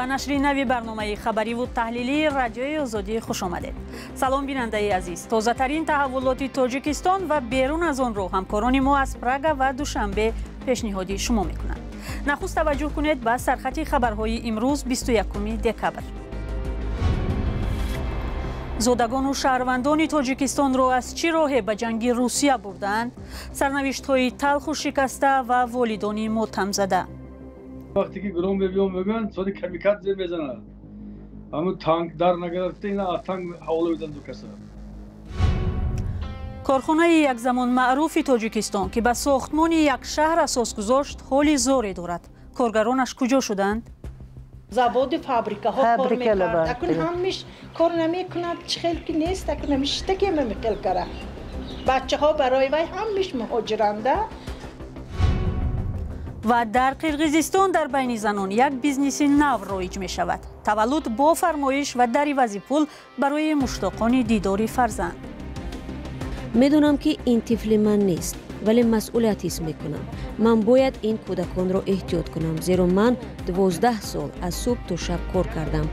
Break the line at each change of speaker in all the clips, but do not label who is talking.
Ба нашри нави барномаи хабариву таҳлилии Радиои Озодӣ хуш омадед. Салом, бинандаи азиз. Тозатарин таҳаввулоти Тоҷикистон ва берун аз онро ҳамкорони мо аз Прага ва Душанбе пешниҳоди шумо мекунанд. Нахуст таваҷҷӯҳ кунед ба сархати хабарҳои имрӯз, 21 декабр. Зодагону шаҳрвандони Тоҷикистонро аз чӣ роҳе ба ҷанги Русия бурдаанд? Сарнавиштҳои талху шикаста ва волидони мотамзада.
Вақте ки гром мебиём, мегӯянд, соли камикадзе мезанад. Ҳамун танк дар нагирифта, ина аз танк ҳавола медан ду каса.
Корхонаи якзамон маъруфи Тоҷикистон, ки ба сохтмони як шаҳр асос гузошт, ҳоли зоре дорад. Коргаронаш куҷо шуданд?
Заводи, фабрикаҳо кор мекард, акун ҳамиш кор намекунад. Чӣ хел ки нест, акун ҳамиштаки мемихел кара. Бачаҳо барои вай ҳамиш муҳоҷиранда.
Ва дар Қирғизистон дар байни занон як бизнеси нав роиҷ мешавад: таваллуд бо фармоиш ва дар ивази пул барои муштоқони дидори фарзанд.
Медонам, ки ин тифли ман нест, вале масъулият ҳис мекунам. Ман бояд ин кӯдаконро эҳтиёт кунам, зеро ман 12 сол аз субҳ то шаб кор кардам.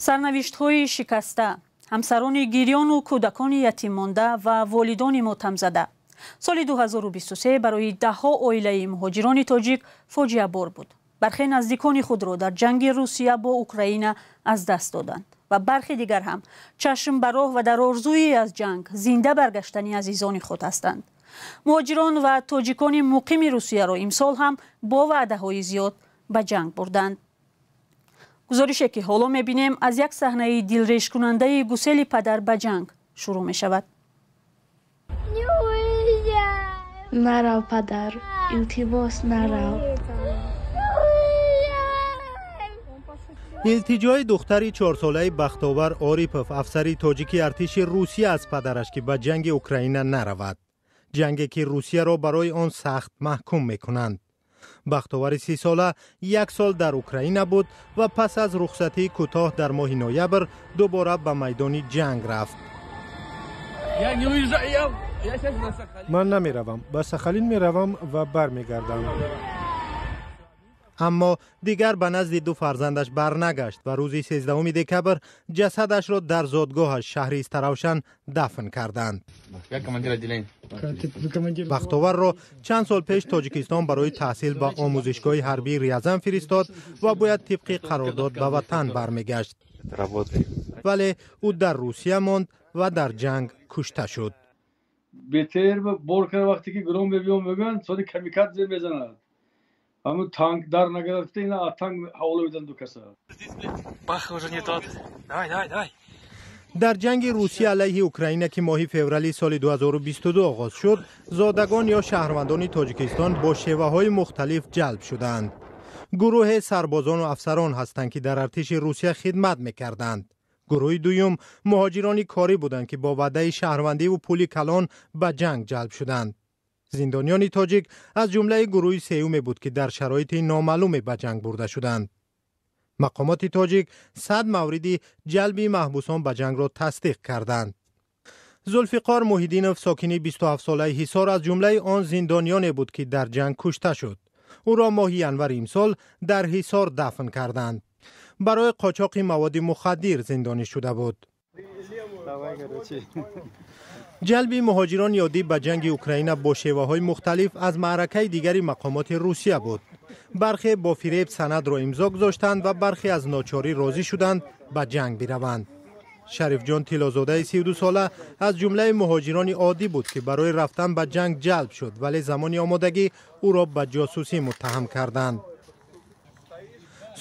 Сарнавиштҳои шикаста, ҳамсарони гирёну кӯдакони ятиммонда ва волидони мотамзада. Соли 2023 барои даҳҳо оилаи муҳоҷирони тоҷик фоҷиабор буд. Бархе наздикони худро дар ҷанги Русия бо Украина аз даст доданд ва бархе дигар ҳам чашм ба роҳ ва дар орзуи аз ҷанг зинда баргаштани азизони худ ҳастанд. Муҳоҷирон ва тоҷикони муқими Русияро имсол ҳам бо ваъдаҳои зиёд ба ҷанг бурданд. Гузорише, ки ҳоло мебинем, аз як саҳнаи дилрешкунандаи гусели падар ба ҷанг шурӯъ мешавад.
Нарав, падар, илтимос, нарав.
Илтиҷои духтари чорсолаи Бахтовар Орипов, афсари тоҷики артиши Русия, аз падараш, ки ба ҷанги Украина наравад, ҷанге ки Русияро барои он сахт маҳкум мекунанд. Бахтовари 30сола як сол дар Украина буд ва пас аз рухсатии кӯтоҳ дар моҳи ноябр дубора ба майдони ҷанг рафт.
Ман намеравам, ба Сахалин меравам ва бармегардам.
Аммо дигар ба назди ду фарзандаш барнагашт ва рӯзи 13 декабр ҷасадашро дар зодгоҳаш, шаҳри Истаравшан, дафн карданд. Бахтоварро чанд сол пеш Тоҷикистон барои таҳсил ба омӯзишгоҳи ҳарбии Рязан фиристод ва бояд тибқи қарордод ба ватан бармегашт, вале ӯ дар Русия монд ва дар ҷанг кушта шуд.
БТР бор кард. Вақте ки гром мебиём, мегӯянд, соли камикадзе мезанад. Ҳамун танк дар нагирифта, ина аз танк ҳавола медан ду каса.
Пах уже не тот. Давай, давай, давай.
Дар ҷанги Русия алайҳи Украина, ки моҳи феврали соли 2022 оғоз шуд, зодагон ё шаҳрвандони Тоҷикистон бо шеваҳои мухталиф ҷалб шуданд. Гурӯҳе сарбозону афсарон ҳастанд, ки дар артиши Русия хидмат мекарданд. Гурӯҳи дуюм муҳоҷирони корӣ буданд, ки бо ваъдаи шаҳрвандиву пули калон ба ҷанг ҷалб шуданд. Зиндониёни тоҷик аз ҷумлаи гурӯҳи сеюме буд, ки дар шароити номаълуме ба ҷанг бурда шуданд. Мақомоти тоҷик 100 мавриди ҷалби маҳбусон ба ҷангро тасдиқ карданд. Зулфиқор Муҳиддинов, сокини 27-солаи Ҳисор, аз ҷумлаи он зиндониёне буд, ки дар ҷанг кушта шуд. Ӯро моҳи январи имсол дар Ҳисор дафн карданд. Барои қочоқи маводи мухаддир зиндонӣ шуда буд. Ҷалби муҳоҷирони оддӣ ба ҷанги Украина бо шеваҳои мухталиф аз маъракаи дигари мақомоти Русия буд. Бархе бо фиреб санадро имзо гузоштанд ва бархе аз ночорӣ розӣ шуданд ба ҷанг бираванд. Шарифҷон Тиллозодаи 32сола аз ҷумлаи муҳоҷирони оддӣ буд, ки барои рафтан ба ҷанг ҷалб шуд, вале замони омодагӣ ӯро ба ҷосусӣ муттаҳам карданд.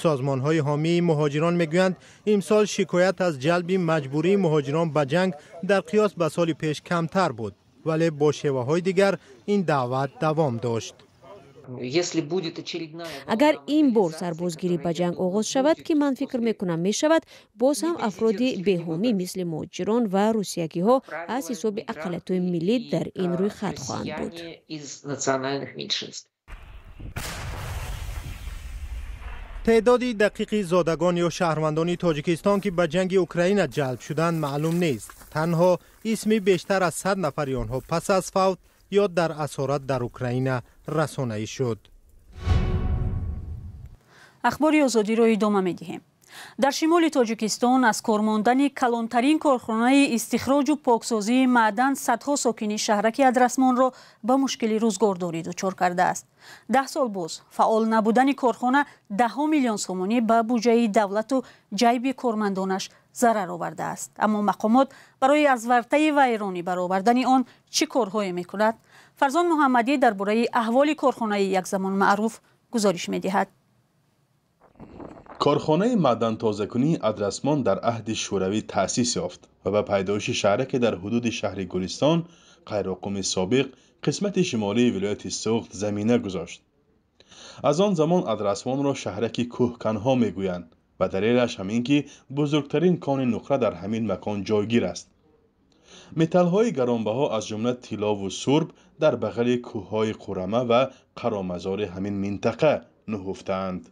Созмонҳои ҳомии муҳоҷирон мегӯянд, имсол шикоят аз ҷалби маҷбурии муҳоҷирон ба ҷанг дар қиёс ба соли пеш камтар буд, вале бо шеваҳои дигар ин даъват давом дошт.
Агар ин бор сарбозгирӣ ба ҷанг оғоз шавад, ки ман фикр мекунам, мешавад, боз ҳам афроди беҳомӣ, мисли муҳоҷирон ва русиягиҳо аз ҳисоби ақаллиятҳои миллӣ, дар ин рӯйхат хоҳанд буд.
Теъдоди дақиқи зодагон ё шаҳрвандони Тоҷикистон, ки ба ҷанги Украина ҷалб шуданд, маълум нест. Танҳо исми бештар аз 100 нафари онҳо пас аз фавт ё дар асорат дар Украина расонаӣ шуд.
Ахбори Озодиро идома медиҳем. Дар шимоли Тоҷикистон аз кор мондани калонтарин корхонаи истихроҷу поксозии маъдан садҳо сокини шаҳраки Адрасмонро ба мушкили рӯзгордорӣ дучор кардааст. 10 сол боз фаъол набудани корхона даҳҳо миллион сомонӣ ба буҷаи давлату ҷайби кормандонаш зарар овардааст. Аммо мақомот барои аз вартаи вайронӣ баровардани он чӣ корҳое мекунад? Фарзон Муҳаммадӣ дар бораи аҳволи корхонаи якзамон маъруф гузориш медиҳад.
Корхонаи маъдантозакунии Адрасмон дар аҳди Шӯравӣ таъсис ёфт ва ба пайдоиши шаҳраке дар ҳудуди шаҳри Гулистон, Қайроққуми собиқ, қисмати шимолии вилояти Суғд замина гузошт. Аз он замон Адрасмонро шаҳраки кӯҳканҳо мегӯянд ва далелаш ҳам ин ки бузургтарин кони нуқра дар ҳамин макон ҷойгир аст. Металлҳои гаронбаҳо аз ҷумла тиллову сурб дар бағали кӯҳҳои Қурама ва Қаромазори ҳамин минтақа нуҳуфтаанд.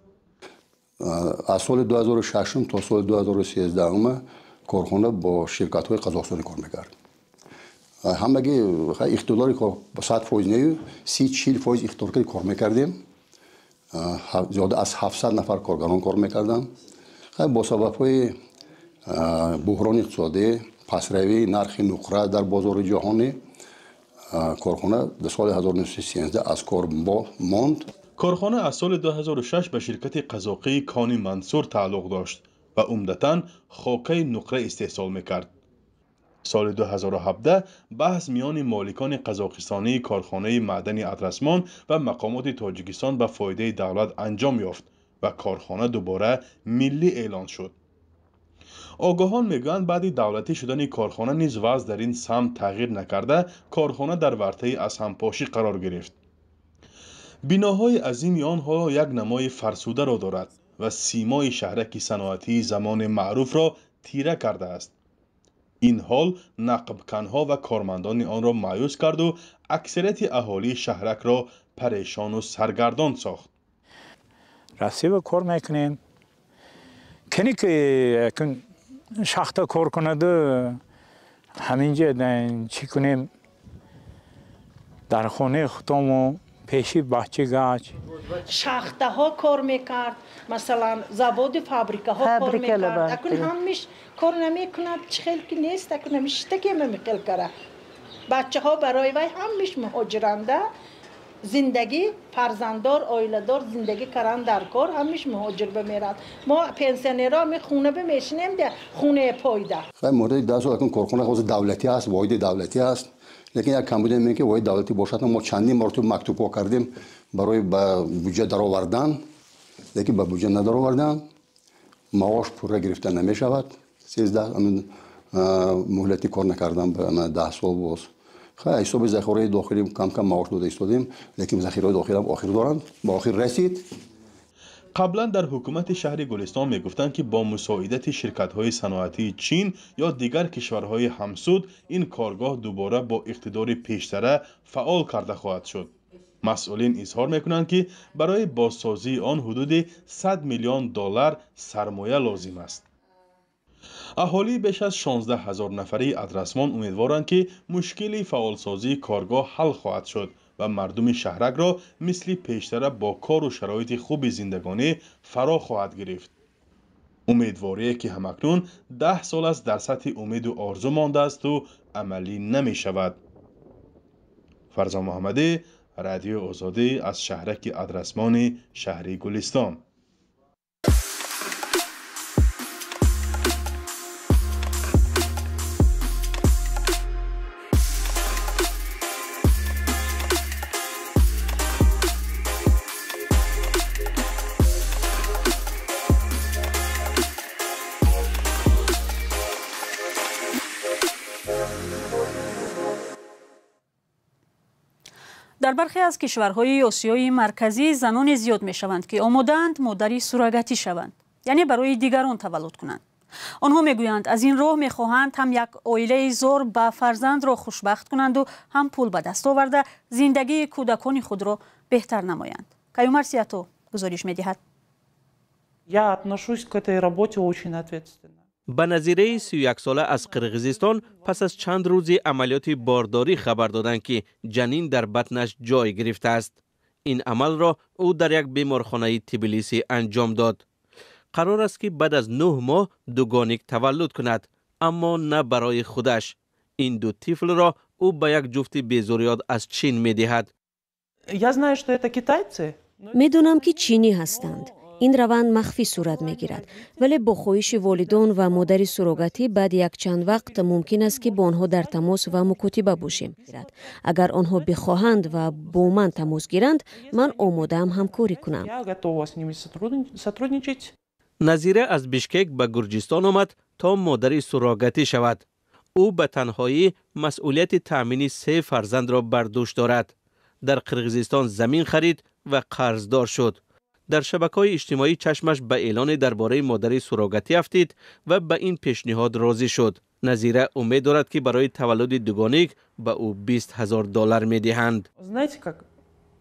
Аз соли 2006 то соли 2013 корхона бо ширкатҳои қазоқистонӣ кор мекард. Ҳамагӣ иқтидори кор 100% нею, 30-40% иқтидоркарди кор мекардем. Зиёда аз 700 нафар коргарон кор мекарданд. Бо сабабҳои буҳрони иқтисодӣ, пасравии нархи нуқра дар бозори ҷаҳонӣ, корхона дар соли 1913 аз кор монд.
Корхона аз соли 2006 ба ширкати қазоқии Кони Мансур тааллуқ дошт ва умдатан хокаи нуқра истеҳсол мекард. Соли 2017 баҳс миёни моликони қазоқистонии корхонаи маъдани Адрасмон ва мақомоти Тоҷикистон ба фоидаи давлат анҷом ёфт ва корхона дубора миллӣ эълон шуд. Огоҳон мегӯянд, баъди давлатӣ шудани корхона низ вазъ дар ин самт тағйир накарда, корхона дар вартаи аз ҳампошӣ қарор гирифт. Биноҳои азими он ҳоло як намои фарсударо дорад ва симои шаҳраки саноатии замони маъруфро тира кардааст. Ин ҳол нақбканҳо ва кормандони онро маъюс карду аксарияти аҳолии шаҳракро парешону саргардон сохт.
Россия кор мекунем. Кани ки шахта кор кунаду ҳаминҷа чӣ кунем, дар хонаи худому пеши бача гач.
Шахтаҳо кор мекард, масалан заводи фабрикаҳо кор мекард. Акун ҳамиш кор намекунад, чӣ хел ки нест, акун ҳамиш шитагема мехел кара. Бачаҳо барои вай ҳамиш муҳоҷиранда, зиндагӣ фарзанддор, оиладор зиндагӣ каран дар кор, ҳамиш муҳоҷир бимерад. Мо пенсионерҳо ами хона бимешинем, де хонаи пойда.
Хай муддати 10 сол акун корхона ҳозир давлатӣ аст, воҳиди давлатӣ аст. Лекин як камбуде мебинем, ки воҳиди давлатӣ бошад, мо чандин маротиба мактубҳо кардем барои ба буҷа даровардан, лекин ба буҷа надаровардан, маош пурра гирифта намешавад. 13 муҳлати кор накардан ба 10 сол боз. Хай ҳисоби захираҳои дохилӣ кам-кам маош дода истодем, лекин захираҳои дохилӣ ҳам охир доранд, ба охир расид.
Қаблан дар ҳукумати шаҳри Гулистон мегуфтанд, ки бо мусоидати ширкатҳои саноатии Чин ё дигар кишварҳои ҳамсуд ин коргоҳ дубора бо иқтидори пештара фаъол карда хоҳад шуд. Масъулин изҳор мекунанд, ки барои бозсозии он ҳудуди 100 миллион доллар сармоя лозим аст. Аҳолии беш аз 16 ҳазор нафарии Адрасмон умедворанд, ки мушкили фаъолсозии коргоҳ ҳал хоҳад шуд ва мардуми шаҳракро мисли пештара бо кору шароити хуби зиндагонӣ фаро хоҳад гирифт. Умедворие ки ҳамакнун 10 сол аст дар сатҳи умеду орзу мондаасту амалӣ намешавад. Фарзон Муҳаммадӣ, Радиои Озодӣ аз шаҳраки Адрасмони шаҳри Гулистон.
Дар бархе аз кишварҳои Осиёи Марказӣ заноне зиёд мешаванд, ки омодаанд модари сурагатӣ шаванд, яъне барои дигарон таваллуд кунанд. Онҳо мегӯянд, аз ин роҳ мехоҳанд ҳам як оилаи зор ба фарзандро хушбахт кунанду ҳам пул ба даст оварда зиндагии кӯдакони худро беҳтар намоянд. Каюмар Сиято гузориш медиҳад.
Я отношусь к этой работе очень ответственно.
Ба назираи 31-сола аз Қирғизистон пас аз чанд рӯзи амалиёти бордорӣ хабар доданд, ки ҷанин дар батнаш ҷой гирифтааст. Ин амалро ӯ дар як беморхонаи Тбилиси анҷом дод. Қарор аст, ки баъд аз 9 моҳ дугоник таваллуд кунад, аммо на барои худаш. Ин ду тифлро ӯ ба як ҷуфти безурёт аз Чин медиҳад.
Я знаю, что это китайцы.
Медонам, ки чинӣ ҳастанд. Ин раванд махфӣ сурат мегирад, вале бо хоҳиши волидон ва модари суррогатӣ баъди якчанд вақт мумкин аст, ки бо онҳо дар тамос ва мукотиба бошем. Агар онҳо бихоҳанд ва бо ман тамос гиранд, ман омодаам ҳамкорӣ кунам.
Я готова с ними сотрудничать.
Назира аз Бишкек ба Гурҷистон омад, то модари суррогатӣ шавад. Ӯ ба танҳоӣ масъулияти таъмини се фарзандро бар дӯш дорад. Дар Қирғизистон замин харид ва қарздор шуд. Дар шабакаҳои иҷтимоӣ чашмаш ба эълоне дар бораи модари суррогатӣ афтид ва ба ин пешниҳод розӣ шуд. Назира умед дорад, ки барои таваллуди дугоник ба ӯ 20 000 доллар медиҳанд.
Знаете как?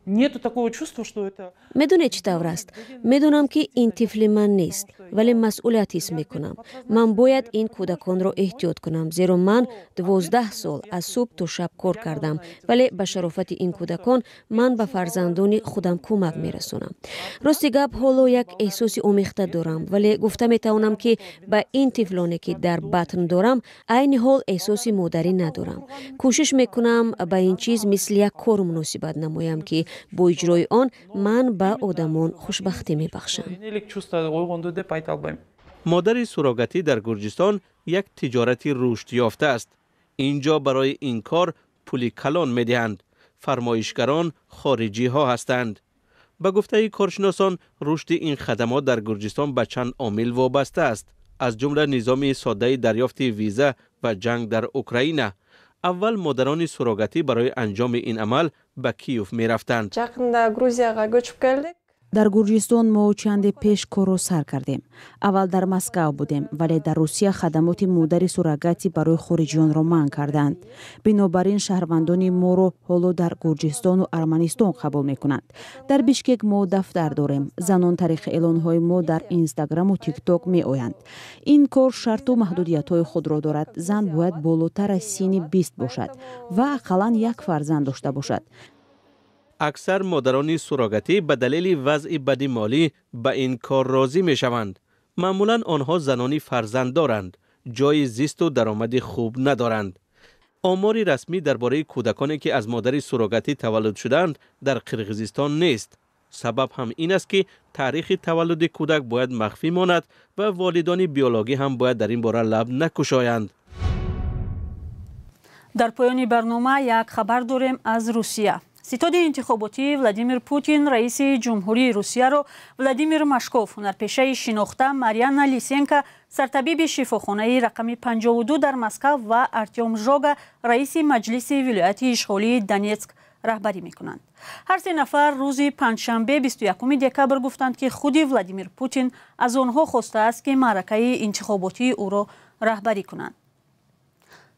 Нету такого чувства, что это.
Медонед, чӣ тавр аст? Медонам, ки ин тифли ман нест, вале масъулият ҳис мекунам. Ман бояд ин кӯдаконро эҳтиёт кунам, зеро ман 12 сол аз субҳ то шаб кор кардам, вале ба шарофати ин кӯдакон ман ба фарзандони худам кӯмак мерасонам. Рости гап, ҳоло як эҳсоси омехта дорам, вале гуфта метавонам, ки ба ин тифлоне, ки дар батн дорам, айни ҳол эҳсоси модарӣ надорам. Кӯшиш мекунам ба ин чиз мисли як кор муносибат намоям, ки бо иҷрои он ман ба одамон хушбахтӣ мебахшам.
Энелик чувство ойгонду деп айта албайм.
Модари суррогатӣ дар Гурҷистон як тиҷорати рушдёфта аст. Ин ҷо барои ин кор пули калон медиҳанд. Фармоишгарон хориҷиҳо ҳастанд. Ба гуфтаи коршиносон, рушди ин хадамот дар Гурҷистон ба чанд омил вобаста аст, аз ҷумла низоми соддаи дарёфти виза ва ҷанг дар Украина. Аввал модарони суррогатӣ барои анҷоми ин амал ба Киев мерафтанд.
Жакында Грузияга көчүп келдик.
Дар Гурҷистон мо чанде пеш корро сар кардем. Аввал дар Москав будем, вале дар Русия хадамоти модари суррогатӣ барои хориҷиёнро манъ карданд. Бинобар ин шаҳрвандони моро ҳоло дар Гурҷистону Арманистон қабул мекунанд. Дар Бишкек мо дафтар дорем. Занон тариқи эълонҳои мо дар Инстаграму Тикток меоянд. Ин кор шарту маҳдудиятҳои худро дорад. Зан бояд болотар аз синни 20 бошад ва ақаллан як фарзанд дошта бошад.
Аксар модарони суррогатӣ ба далели вазъи бади молӣ ба ин кор розӣ мешаванд. Маъмулан онҳо занони фарзанддоранд, ҷои зисту даромади хуб надоранд. Омори расмӣ дар бораи кӯдаконе, ки аз модари суррогатӣ таваллуд шудаанд, дар Қирғизистон нест. Сабаб ҳам ин аст, ки таърихи таваллуди кӯдак бояд махфӣ монад ва волидони биологӣ ҳам бояд дар ин бора лаб накушоянд.
Дар поёни барнома як хабар дорем аз Русия. Ситоди интихоботии Владимир Путин раиси ҷумҳурии Русияро Владимир Машков, ҳунарпешаи шинохта, Марьяна Лисенко, сартабиби шифохонаи рақами 52 дар Москав, ва Артём Жога, раиси маҷлиси вилояти ишғолии Донецк, раҳбарӣ мекунанд. Ҳар се нафар рӯзи панҷшанбе, 21 декабр, гуфтанд, ки худи Владимир Путин аз онҳо хостааст, ки маъракаи интихоботии ӯро раҳбарӣ кунанд.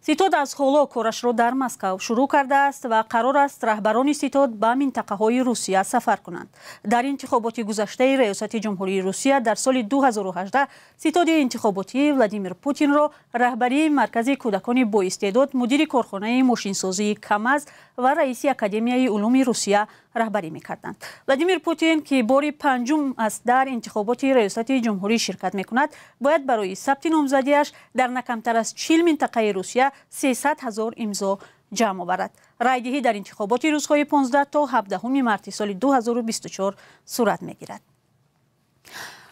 Ситод аз ҳоло корашро дар Москав шурӯъ кардааст ва қарор аст раҳбарони ситод ба минтақаҳои Русия сафар кунанд. Дар интихоботи гузаштаи раёсати ҷумҳурии Русия дар соли 2018 ситоди интихоботии Владимир Путинро раҳбарии маркази кӯдакони боистеъдод, мудири корхонаи мошинсозии КамАЗ ва раиси Академияи улуми Русия раҳбарӣ мекарданд. Владимир Путин, ки бори панҷум аст дар интихоботи раёсати ҷумҳурӣ ширкат мекунад, бояд барои сабти номзадиаш дар на камтар аз 40 минтақаи Русия 300 ҳазор имзо ҷамъ оварад. Райдиҳӣ дар интихоботи рӯзҳои 15 то 17 марти соли 2024 сурат мегирад.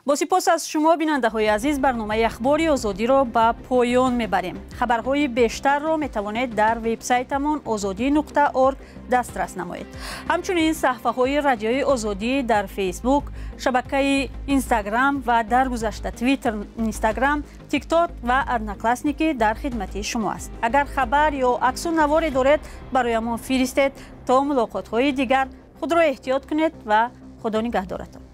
Бо сипос аз шумо, бинандаҳои азиз, барномаи Ахбори Озодиро ба поён мебарем. Хабарҳои бештарро метавонед дар вебсайтамон озодӣ.орг дастрас намоед. Ҳамчунин саҳфаҳои Радиои Озодӣ дар Фейсбук, шабакаи Инстаграм ва дар гузашта Твиттер, Инстаграм, Тикток ва Одноклассники дар хидмати шумо аст. Агар хабар ё аксу наворе доред, бароямон фиристед. То мулоқотҳои дигар худро эҳтиёт кунед ва Худо нигаҳдоратон.